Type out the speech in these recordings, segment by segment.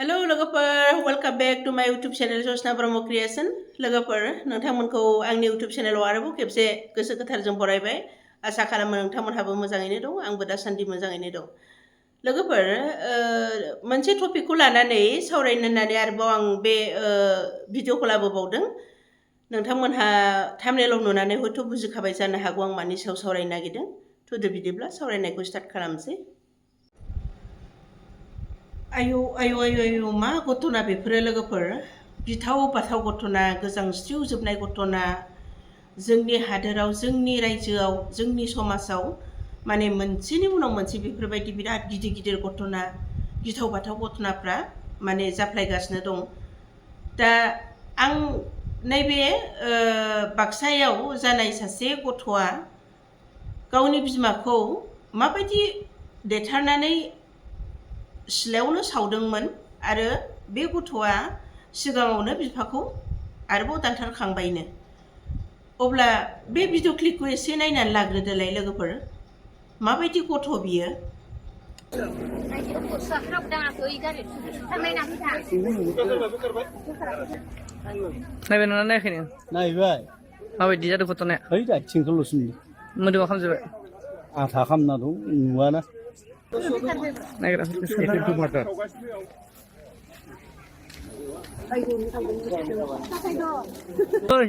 Hello लोगोफोर welcome back to माय YouTube channel जसना Brahma creation लोगोफोर नोंथांमोनखौ आंनि इउटुब चेनेलाव आरोबाव खेबसे गोसो गोथारजों बरायबाय आसा खालामो नोंथांमोनहाबो मोजाङैनो दं आंबो दासान्दि मोजाङैनो दं लोगोफोर मोनसे टपिकखौ लानानै सावरायनो होननानै आरोबाव आं बे भिडिअखौ लाबोबावदों नोंथांमोनहा थाम्बनेलाव नुनानै हयथ' बुजिखाबाय जानो हागौ आं मानि सायाव सावरायनो नागिरदों थुदो बिदिब्ला सावरायनायखौ स्टार्ट खालामसै आयौ आयौ आयौ आयौ मा घटना बेफोरो लोगोफोर गिथाव बाथाव घटना गोजांस्रिउ जोबनाय घटना जोंनि हादोराव जोंनि रायजोआव जोंनि समाजाव माने मोनसेनि उनाव मोनसे बेफोरबायदि बिराद गिदिर गिदिर घटना गिथाव बाथाव घटनाफ्रा माने जाफ्लायगासिनो दं दा आं नैबे बाक्सायाव जानाय सासे गथ'आ गावनि बिमाखौ माबायदि देथारनानै सिलायावनो सावदोंमोन आरो बे गथ'आ सिगाङावनो बिफाखौ आरोबाव दानथारखांबायनो अब्ला बे भिडिअ क्लिपखौ एसे नायनानै लाग्रोदोलाय लोगोफोर माबायदि गथ' बियो नायबाय नोंना नायाखै नों नायबाय माबायदि जादों घटनाया ओइ आथिंखौल'सो नुदों मोदोमा खामजोबबाय आथा खामना दं नुवाना नायग्राफोरखौ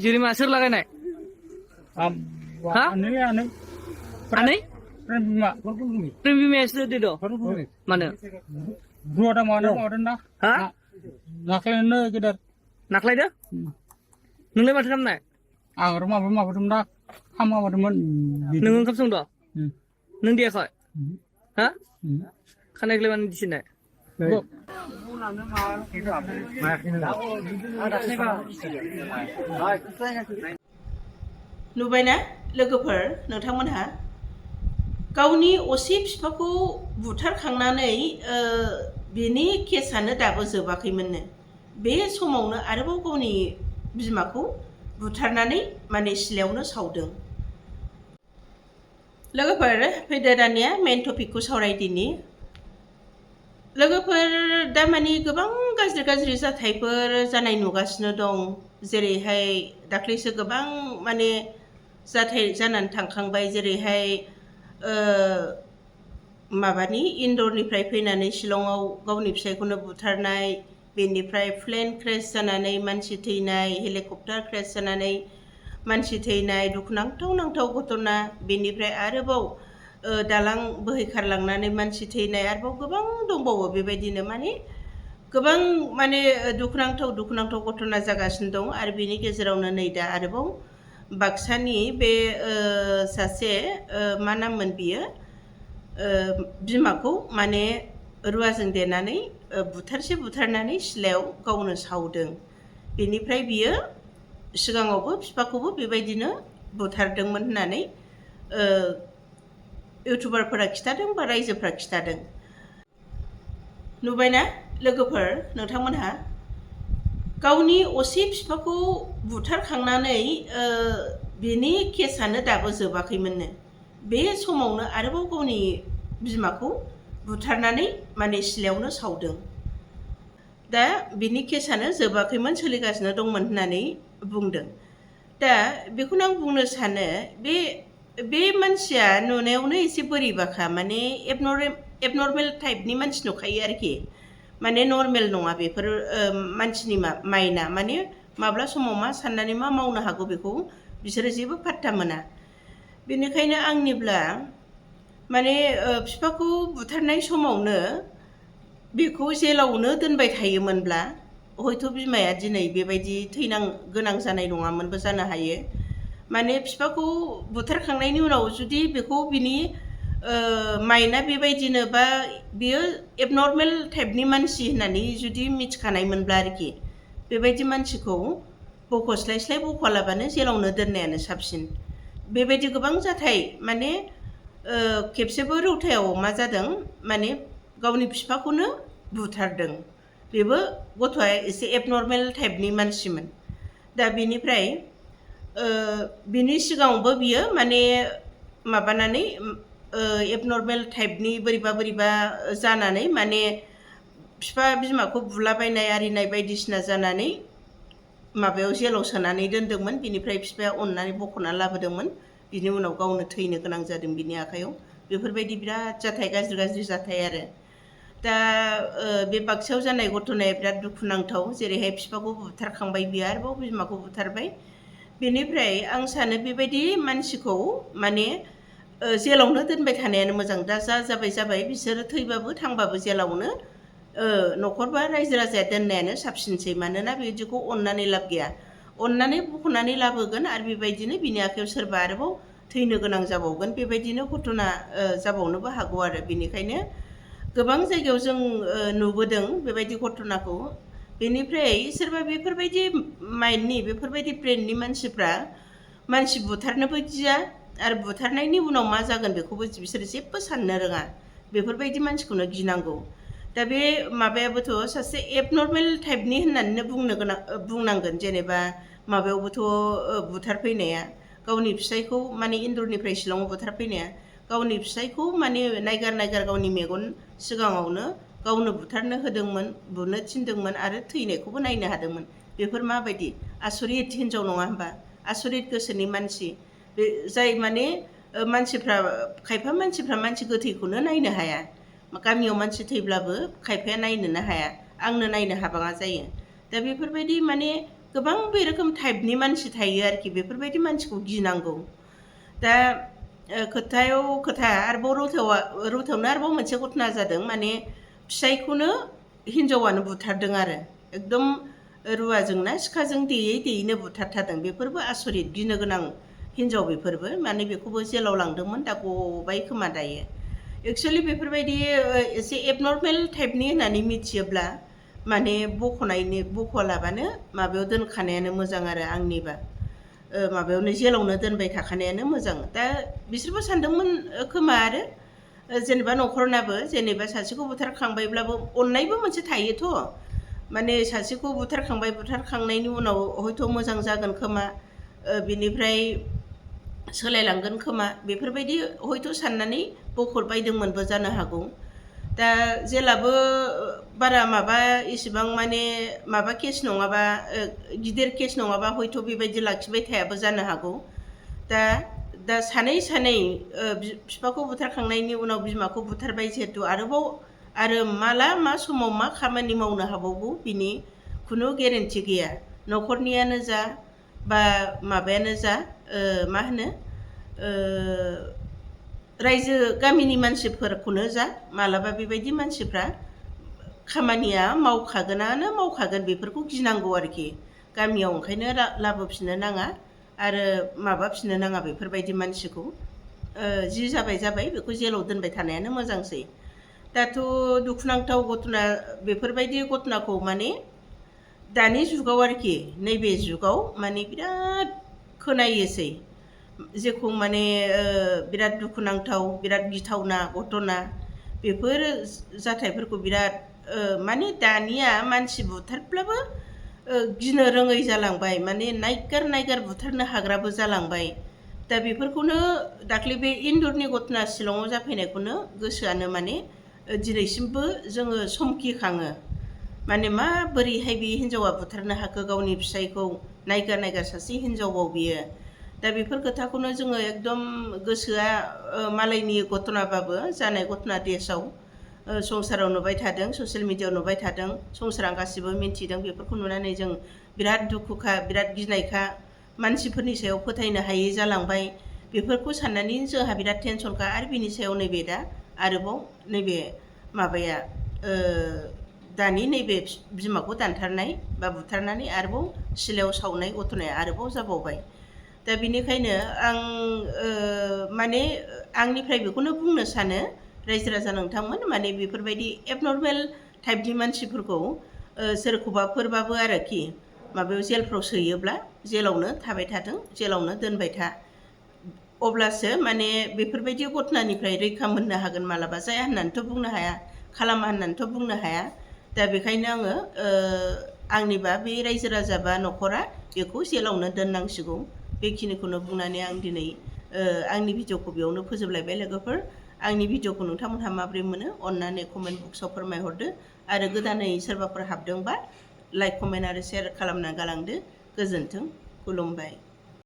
जुरिमा सोर लागायनाय हा आनै प्रेम बिमायासो होदो मानो हा नाख्लायदो नोंलाय माथो खालामनाय आं माबादोंमोन दा माबादोंमोन नों ओंखाम संदो नों देयाखै हा खानायखौलाय मानो दिसिनाय नुबायना लोगोफोर नोंथांमोनहा गावनि असे बिफाखौ बुथारखांनानै बिनि केसआनो दाबो जोबाखैमोननो बे समावनो आरोबाव गावनि बिमाखौ बुथारनानै माने सिलायावनो सावदों लोगोफोर फैदो दानिया मेन टपिकखौ सावरायदिनि लोगोफोर दामानि गोबां गाज्रि गाज्रि जाथायफोर जानाय नुगासिनो दं जेरैहाय दाख्लैसो गोबां माने जाथाय जानानै थांखांबाय जेरैहाय माबानि इन्दरनिफ्राय फैनानै शिलंआव गावनि फिसायखौनो बुथारनाय बेनिफ्राय प्लेन क्रेश जानानै मानसि थैनाय हेलिकप्टार क्रेश जानानै मानसि थैनाय दुखुनांथाव नांथाव घटना बेनिफ्राय आरोबाव दालां बोहैखारलांनानै मानसि थैनाय आरोबाव गोबां दंबावो बेबायदिनो माने गोबां माने दुखुनांथाव घटना जागासिनो दं आरो बेनि गेजेरावनो नै दा आरोबाव बाक्सानि बे सासे मा नाममोन बियो बिमाखौ माने रुवाजों देनानै बुथारनानै सिलायाव गावनो सावदों बेनिफ्राय बियो सिगाङावबो बिफाखौबो बेबायदिनो बुथारदोंमोन होननानै इउटुबारफोरा खिथादों बा रायजोफ्रा खिथादों नुबायना लोगोफोर नोंथांमोनहा गावनि असे बिफाखौ बुथारखांनानै बिनि केसआनो दाबो जोबाखैमोननो बे समावनो आरोबाव गावनि बिमाखौ बुथारनानै माने सिलायावनो सावदों दा बिनि केसआनो जोबाखैमोन सोलिगासिनो दंमोन होननानै बुंदों दा बेखौनो आं बुंनो सानो बे मानसिया नुनायावनो एसे बोरैबाखा माने एबनर्मेल टाइपनि मानसि नुखायो आरोखि माने नर्मेल नङा बेफोर मानसिनि माइन्डआ माने माब्ला समाव मा साननानै मा मावनो हागौ बेखौ बिसोरो जेबो पात्ता मोना बेनिखायनो आंनिब्ला माने बिफाखौ बुथारनाय समावनो बेखौ जेलावनो दोनबाय थायोमोनब्ला हयथ' बिमाया दिनै बेबायदि गोनां जानाय नङामोनबो जानो हायो माने बिफाखौ बुथारखांनायनि उनाव जुदि बेखौ बिनि माइन्डआ बेबायदिनो बा बियो एबनर्मेल टाइपनि मानसि होननानै जुदि मिथिखानायमोनब्ला आरोखि बेबायदि मानसिखौ बख'स्लायस्लाय बख'वालाबानो जेलावनो दोननायानो साबसिन बेबायदि गोबां जाथाय माने खेबसेबो रौतायाव मा जादों माने गावनि बिफाखौनो बुथारदों बेबो गथ'आ एसे एबनर्मेल टाइपनि मानसिमोन दा बेनिफ्राय बिनि सिगाङावबो बियो माने एबनर्मेल टाइपनि बोरैबा जानानै माने बिफा बिमाखौ बुलाबायनाय आरिनाय बायदिसिना जानानै माबायाव जेलाव सोनानै दोनदोंमोन। बिनिफ्राय बिफाया अननानै बख'ना लाबोदोंमोन। बिनि उनाव गावनो थैनो गोनां जादों बिनि आखायाव। बेफोरबायदि बिराद जाथाय गाज्रि जाथाय आरो दा बे बाक्सायाव जानाय घटनाया बिराद दुखुनांथाव। जेरैहाय बिफाखौ बुथारखांबाय बियो आरोबाव बिमाखौ बुथारबाय। बेनिफ्राय आं सानो बेबायदि मानसिखौ माने जेलावनो दोनबाय थानायानो मोजां। दा जाबाय बिसोरो थैबाबो थांबाबो जेलावनो न'खर बा रायजो राजाया दोननायानो साबसिनसै। मानोना बिदिखौ अननानै लाब गैया। अननानै बख'नानै लाबोगोन आरो बेबायदिनो बिनि आखायाव सोरबा आरोबाव थैनो गोनां जाबावगोन। बेबायदिनो घटना जाबावनोबो हागौ आरो बेनिखायनो गोबां जायगायाव जों नुबोदों बेबायदि घटनाखौ। बेनिफ्राय सोरबा बेफोरबायदि माइन्डनि बेफोरबायदि ब्रेननि मानसिफ्रा मानसि बुथारनोबो गिया आरो बुथारनायनि उनाव मा जागोन बेखौबो बिसोर जेबो साननो रोङा। बेफोरबायदि मानसिखौनो गिनांगौ। दा बे माबायाबोथ' सासे एबनर्मेल टाइपनि होननानैनो बुंनांगोन। जेनेबा माबायावबोथ' बुथारफैनाया गावनि फिसायखौ माने इन्दुरनिफ्राय शिलंआव बुथारफैनाया गावनि फिसायखौ माने नायगार गावनि मेगन सिगाङावनो गावनो बुथारनो होदोंमोन, बुनो थिनदोंमोन आरो थैनायखौबो नायनो हादोंमोन। बेफोर माबायदि आसरित हिनजाव नङा होमबा? आसरित गोसोनि मानसि बे जाय माने खायफा मानसिफ्रा मानसि गोथैखौनो नायनो हाया। गामियाव मानसि थैब्लाबो खायफाया नायनोनो हाया, आंनो नायनो हाबाङा जायो। दा बेफोरबायदि माने गोबां बे रोखोम टाइपनि मानसि थायो आरोखि। बेफोरबायदि मानसिखौ गिनांगौ। दा खोथायाव खोथा आरोबाव रौथायावनो आरोबाव मोनसे घटना जादों। माने फिसायखौनो हिनजावानो बुथारदों आरो एकदम रुवाजोंना सिखाजों देयैनो बुथारथारदों। बेफोरबो आसरित गिनो गोनां हिनजाव। बेफोरबो माने बेखौबो जेलाव लांदोंमोन, दा गबाय खोमा दायो। एक्सुवेलि बेफोरबायदि एसे एबनर्मेल टाइपनि होननानै मिथियोब्ला माने बख'लाबानो माबायाव दोनखानायानो मोजां आरो आंनिबा माबायावनो जेलावनो दोनबाय थाखानायानो मोजां। दा बिसोरबो सानदोंमोन खोमा आरो जेनेबा न'खरनाबो जेनेबा सासेखौ बुथारखांबायब्लाबो अननायबो मोनसे थायोथ'। माने सासेखौ बुथारखांनायनि उनाव हयथ' मोजां जागोन खोमा, बिनिफ्राय सोलायलांगोन खोमा, बेफोरबायदि हयथ' साननानै बख'बायदोंमोनबो जानो हागौ। दा जेलाबो बारा इसेबां माने केस नङाबा, गिदिर केस नङाबा हयथ' बेबायदि लाखिबाय थायाबो जानो हागौ। दा सानै बिफाखौ बुथारखांनायनि उनाव बिमाखौ बुथारबाय जिहेथु आरो मा समाव मा खामानि मावनो हाबावगौ बिनि खुनु गेरेन्टि गैया। न'खरनियानो जा बा माबायानो जा मा होनो रायजो गामिनि मानसिफोरखौनो जा मालाबा बेबायदि मानसिफ्रा खामानिया मावखागोन। बेफोरखौ गिनांगौ आरोखि। गामियाव ओंखायनो लाबोफिननो नाङा आरो माबाफिननो नाङा बेफोरबायदि मानसिखौ। जि जाबाय बेखौ जेलाव दोनबाय थानायानो मोजांसै। दाथ' दुखुनांथाव घटना बेफोरबायदि घटनाखौ माने दानि जुगाव आरोखि नैबे जुगाव माने बिराद खोनायोसै। जेखौ माने बिराद दुखुनांथाव बिराद गिथावना घटना बेफोर जाथायफोरखौ बिराद माने दानिया मानसि बुथारब्लाबो गिनो रोङै जालांबाय। माने नायगार बुथारनो हाग्राबो जालांबाय। दा बेफोरखौनो दाख्लै बे इन्दुरनि घटना शिलंआव जाफैनायखौनो गोसोआनो माने दिनैसिमबो जोङो समखिखाङो। माने माबोरैहाय बे हिनजावा बुथारनो हाखो गावनि फिसायखौ? नायगार सासे हिनजावाव बियो। दा बेफोर खोथाखौनो जोङो एकदम गोसोआ मालायनि घटनाबाबो जानाय घटना देशआव संसाराव नुबाय थादों, ससियेल मिडियायाव नुबाय थादों, संसारा गासिबो मिन्थिदों। बेफोरखौ नुनानै जों बिराद दुखुखा बिराद गिनायखा, मानसिफोरनि सायाव फोथायनो हायै जालांबाय। बेफोरखौ साननानै जोंहा बिराद टेनसनखा। आरो बिनि सायाव नैबे दा आरोबाव नैबे माबाया दानि नैबे बिमाखौ दानथारनाय बा बुथारनानै आरोबाव सिलायाव सावनाय घटनाया आरोबाव जाबावबाय। दा बेनिखायनो आं माने आंनिफ्राय बेखौनो बुंनो सानो रायजो राजा नोंथांमोन, माने बेफोरबायदि एबनर्मेल टाइपनि मानसिफोरखौ सोरखौबाफोरबाबो आरोखि माबायाव जेलफ्राव सोयोब्ला जेलावनो थाबाय थाथों, जेलावनो दोनबाय था। अब्लासो माने बेफोरबायदि घटनानिफ्राय रैखा मोननो हागोन। मालाबा जाया होननानैथ' बुंनो हाया, खालामा होननानैथ' बुंनो हाया। दा बेखायनो आङो आंनिबा बे रायजो राजा बा न'खरा बेखौ जेलावनो दोननांसिगौ। बेखिनिखौनो बुंनानै आं दिनै आंनि भिडिअखौ बेयावनो फोजोबलायबाय। लोगोफोर, आंनि भिडिअखौ नोंथांमोनहा माबोरै मोनो अननानै कमेन्ट बक्सआव फोरमायहरदो आरो गोदानै सोरबाफोर हाबदोंबा लाइक कमेन्ट आरो शेयार खालामना गालांदो। गोजोन्थों, खुलुमबाय।